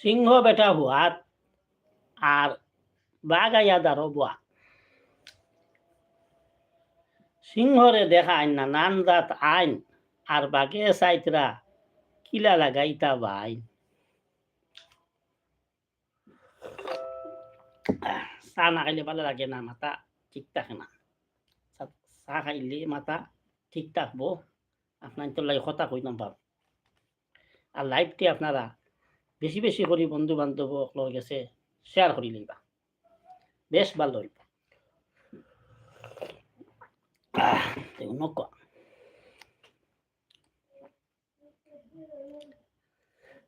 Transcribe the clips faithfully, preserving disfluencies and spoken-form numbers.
সিংহ বেটা হুয়াত আর বাঘ আইয়া দারো বওয়াত। সিংহরে দেখাইন নানান জাত আইন, আর বাঘে চাইতরা কিলা লাগাইতা বাইন। চা না খাইলে ভালা লাগে না, মাথা ঠিক থাকে না। চা, চা খাইলে মাথা ঠিক থাকবো। আপনাইনতর লাগি কথা কইতাম পারমু। আর liveটি আপনারা বেশি বেশি করি বন্ধু বান্ধব অকলর গেছে share করি লইবা, বেশ ভালা অইবো। আহ, দেখুন, নৌকা।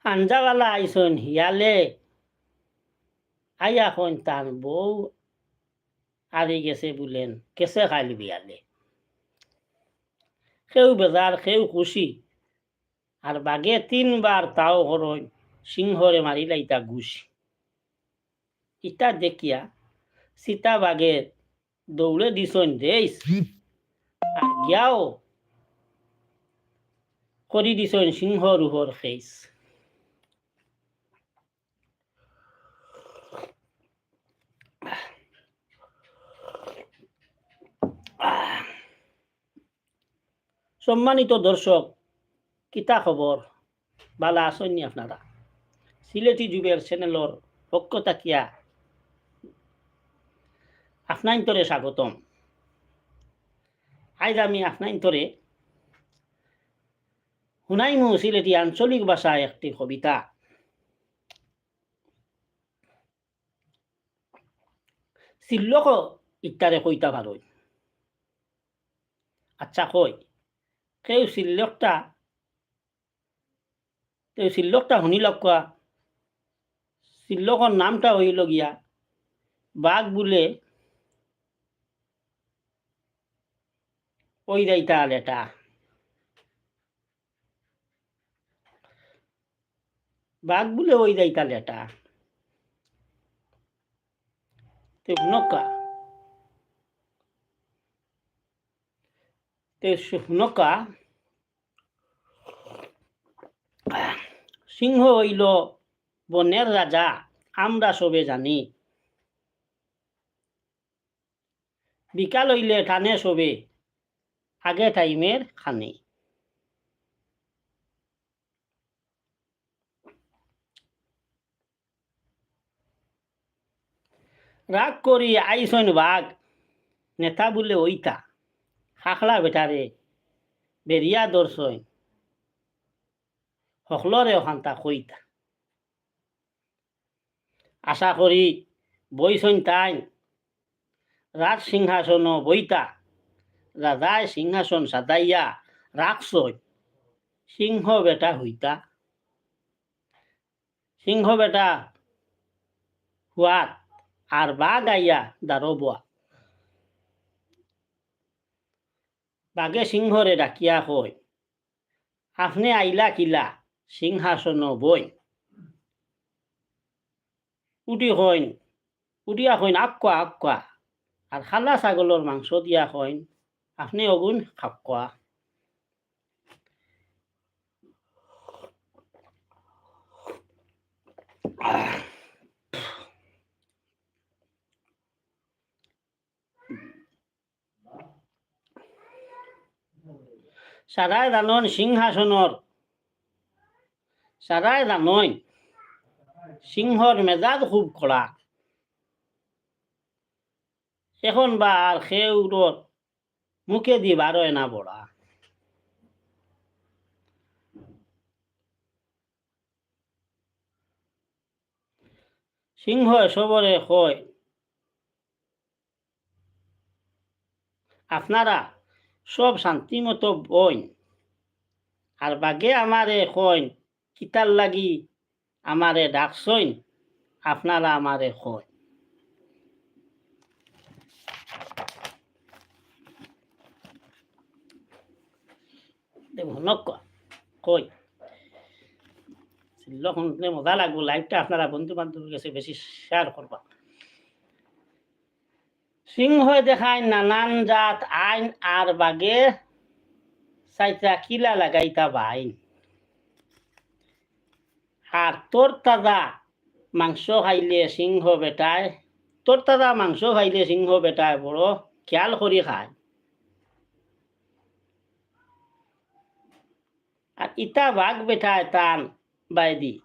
আঞ্জাওয়ালা আইছইন হিয়ালে, আইয়া কইন তান বউ আরি গেছে বুলেন, গেছে খাইল বিয়ালে। কেউ বেজার, কেউ খুশি, আর বাঘে তিনবার তাও করইন, সিংহরে মারিলাইতা ঘুষি। ইতা দেখিয়া চিতা বাঘে দৌড়ে দিছইন রেস, আর গিয়াও করি দিছইন সিংহর উপর খেইস। সম্মানিত দর্শক, কিতা খবর? ভালা আছইন নি আপনারা? সিলেটি জুবের channelর পক্ষ থাকিয়া আপনাইনতরে স্বাগতম। আইজ আমি আপনাইনতরে হুনাইমু সিলেটি আঞ্চলিক ভাষায় একটি কবিতা। সিল্লক ইতারে কইতা পারইন। আচ্ছা কই, কেউ সিল্লকটা, কেউ সিল্লকটা হুনিলাউক্কা। সিল্লকর নামটা অইলো গিয়া বাঘ বুলে অই যাইতা লেটা। বাঘ বুলে অই যাইতা লেটা। তে হুনউক্কা, তে হুনউক্কা, সিংহ অইলো বনের রাজা, আমরা সবে জানি। বিকাল অইলে টানে সবে, আগে টাইমের খানি। রাগ করি আইছইন বাঘ, নেতা বুলে অইতা। খাখলা বেটারে বেড়িয়া ধরছইন, হকলরে অখানতা কইতা। আশা করি বইছইন তাইন, রাজ সিংহাসন বইতা, রাজায় সিংহাসন সাজাইয়া রাখছইন, সিংহ বেটা হুইতা। সিংহ বেটা হুয়াত আর বাঘ আইয়া দারো বওয়াত। বাঘে সিংহরে ডাকিয়া কয়, আপনে আইলা কিলা সিংহাসন বইন? উঠি কইন, উঠিয়া কইন, আক্কা, আক্কা। আর খালা ছাগলর মাংস দিয়া কইন, আপনে অগুন খাক্কা। সারায় জানইন সিংহাসনর, সারায় জানইন সিংহর মেজাজ খুব কড়া। এখন বা আর কেউরর মুখেদি বারয় না বড়া। সিংহয় সবরে কয়, আপনারা সব শান্তি মতো বইন। আর বাঘে আমারে কইন, কিতার লাগি আমারে ডাকছইন, আপনারা আমারে কইন। দেখো, নক কই। সিল্লক হুনলে মজা লাগবো। Liveটা আপনারা বন্ধু বান্ধবর গেছে বেশি share করবা। সিংহয় দেখায় নানান জাত আইন, আর বাঘে চাইতরা কিলা লাগাইতা বাইন। আর তোর তাজা মাংস খাইলে সিংহ বেটায়, তরতাজা মাংস খাইলে সিংহ বেটায় বড় খেয়াল করি খায়। আর ইতা বাঘ বেটায় তান বায়দি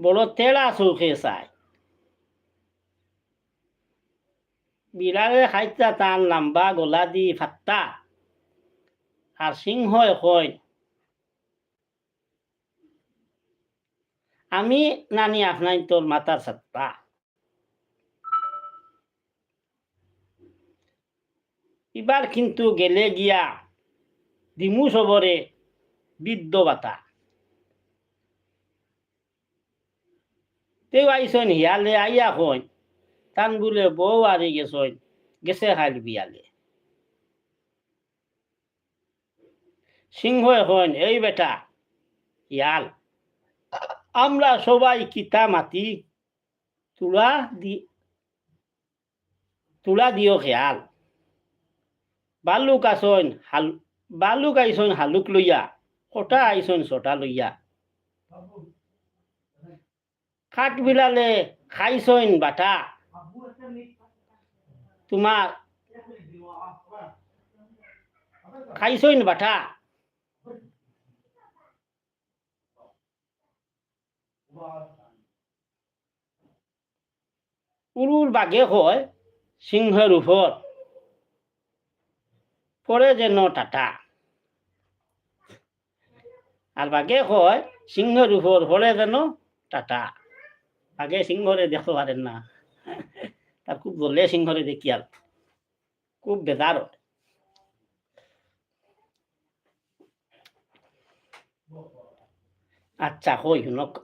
বড় তেড়া চউখে চায়। বিড়ালে খাইতা তান লাম্বা গলাদি ফাত্তা। আর সিংহয় কইন, "আমি নানি আফনাইন্তর মাতার ছাত্তা।" ইবার কিন্তু গেলে গিয়া দিমু সবরে বিদ্ধ বাতা। তেউ আইছইন হিয়ালে আইয়া কইন, তান বুলে বউ আরি গেছইন, গেছে খাইল বিয়ালে। সিংহয় কইন, "এই বেটা, হিয়াল, আমরা সবাই কিতা মাতি, তুলা দি-, তুলা দিও খেয়াল।" বালুক আইছইন হাল-, বালুক আইছইন হালুক লইয়া, কটা আইছইন ছটা লইয়া। কাঠবিলালে খাইছইন বাটা। তুমার খাইছইন বাটা। উরুর বাঘে কয় সিংহর উপর, পড়ে যেন টাটা। আর বাঘে কয় সিংহর উপর, পড়ে যেন টাটা। বাঘে সিংহরে দেখতো পারের না। তার খুব জ্বলে সিংহরে দেখিয়ার। খুব বেজার অয়। আচ্ছা, কই হুনউক।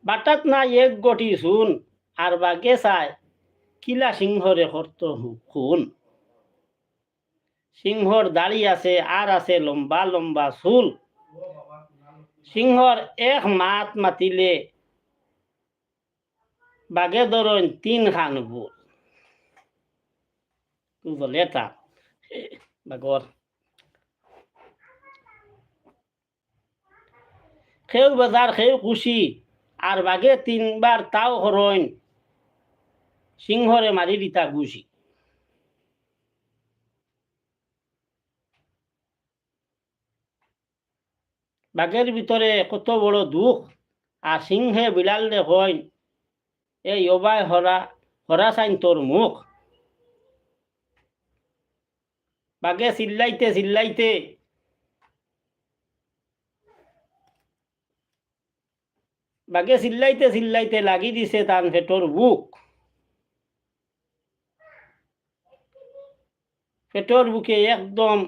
বাটাত নাই এক গটি চুন, আর বাঘে চায় কিলা সিংহরে করতো হু-, খুন। সিংহর দাড়ি আছে আর আছে লম্বা লম্বা চুল। সিংহর এক মাত মাতিলে বাঘে ধরইন তিন খান বুল। তুই বলে তা বাঘর। কেউ বেজার, কেউ খুশি, আর বাঘে তিনবার তাও করইন, সিংহরে মারি দিতা ঘুষি। বাঘর ভিতরে কত বড় দুখ, আর সিংহে বিড়ালরে কইন, "এই ওবায় হরা, হরা চাইন তোর মুখ।" বাঘে চিল্লাইতে চিল্লাইতে, বাঘে চিল্লাইতে চিল্লাইতে লাগি দিছে তান পেটর ভুক। পেটর ভুকে একদম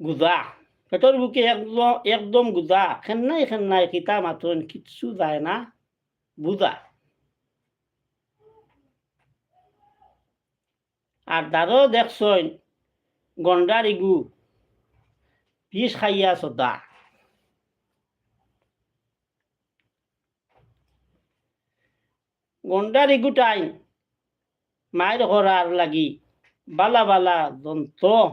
গুজা, পেটর ভুকে একদম, একদম গুজা, খেন্নাই খেন্নাই কিতা মাতইন কিচ্ছু যায় না বুঝা। আর দারো দেখছইন গন্ডার ইগু বিষ খাইয়া সদা। গন্ডার ইগুটাইন মাইর করার লাগি বালা বালা যন্ত্র,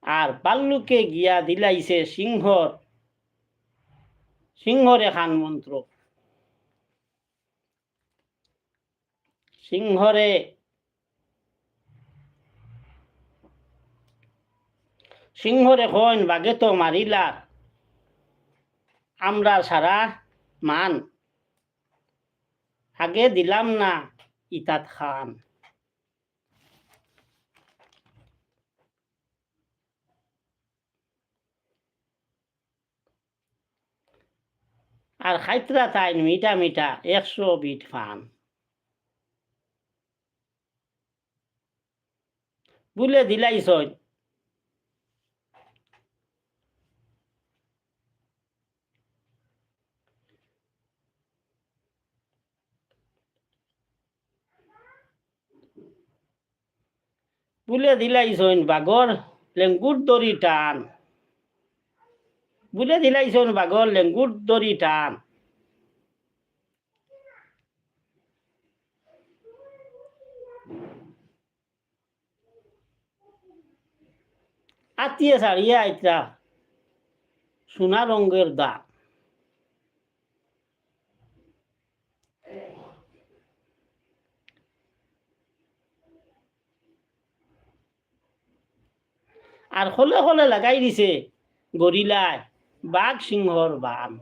আর ভাল্লুকে গিয়া দিলাইছে সিংহর, সিংহরে খান মন্ত্র। সিংহরে, সিংহরে কইন, "বাঘে তো মারিলার আমরার সারা মান, আগে দিলাম না ইতাত খান।" আর খাইতরা তাইন মিঠা মিঠা একশো বিট পান। বুলে দিলাইছইন। বুলে দিলাইছইন বাঘর লেঙ্গুর দড়ি টান। বুলে দিলাইছইন বাঘর লেঙ্গুর দড়ি টান। আতিয়ে ছাড়িয়া আইতরা সোনা রঙের দাম। আর খলে খলে লাগাই দিছে গরিলায় বাঘ সিংহর বাম।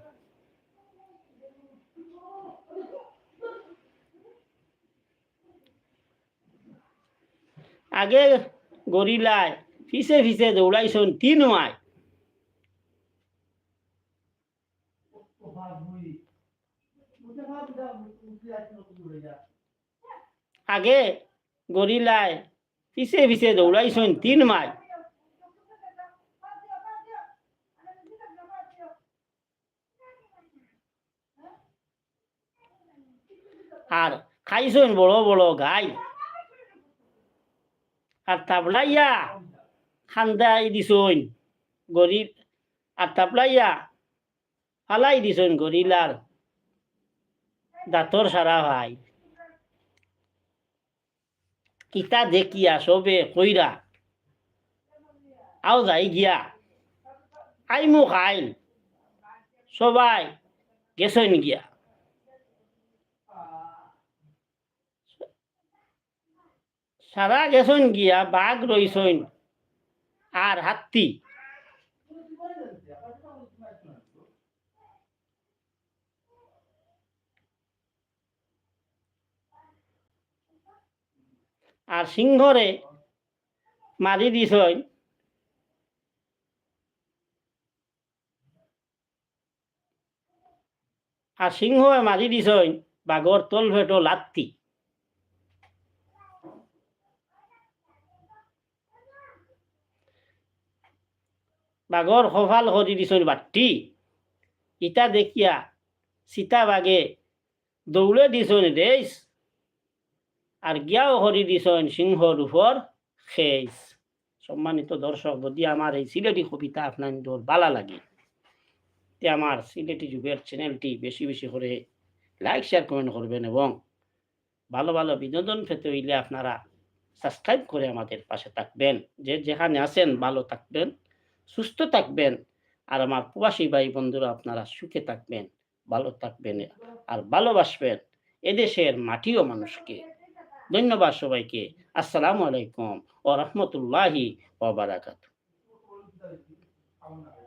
আগে গরিলায় পিছে পিছে দৌড়াইছইন তিন মাইল। আগে গরিলায় পিছে পিছে দৌড়াইছইন তিন মাইল। আর খাইছইন বড় বড় গাইল। আর তাবলাইয়া খান্দাই দিছইন গরিল, আর তাবলাইয়া ফালাই দিছইন গরিলার দাঁতর সারা ভাই। ইতা দেখিয়া সবে কইরা, "আও যাই গিয়া, আইমু খাইল।" সবাই গেছইন গিয়া। সারা গেছইন গিয়া, বাঘ রইছইন আর হাত্তি। আর সিংহরে মারি দিছইন। আর সিংহয়ে মারি দিছইন বাঘর তলপেটো লাত্তি। বাঘর কপাল করি দিছইন বাট্টি। ইতা দেখিয়া চিতাবাঘে দৌড়ে দিছইন রেস, আর গিয়াও করি দিছইন সিংহর উপর খেস। সম্মানিত দর্শক, যদি আমার এই সিলেটি কবিতা আপনাইনতর ভালা লাগে, তে আমার সিলেটি যুগের চ্যানেলটি বেশি বেশি করে like, share, comment করবেন এবং ভালো ভালো বিনোদন পেতে অইলে আপনারা subscribe করে আমাদের পাশে থাকবেন। যে যেখানে আছেন ভালো থাকবেন, সুস্থ থাকবেন, আর আমার প্রবাসী ভাই বন্ধুরা আপনারা সুখে থাকবেন, ভালো থাকবেন আর ভালোবাসবেন এদেশের মাটি ও মানুষকে। ধন্যবাদ সবাইকে। আসসালামু আলাইকুম ওয়া রাহমাতুল্লাহি ওয়া বারাকাতুহু।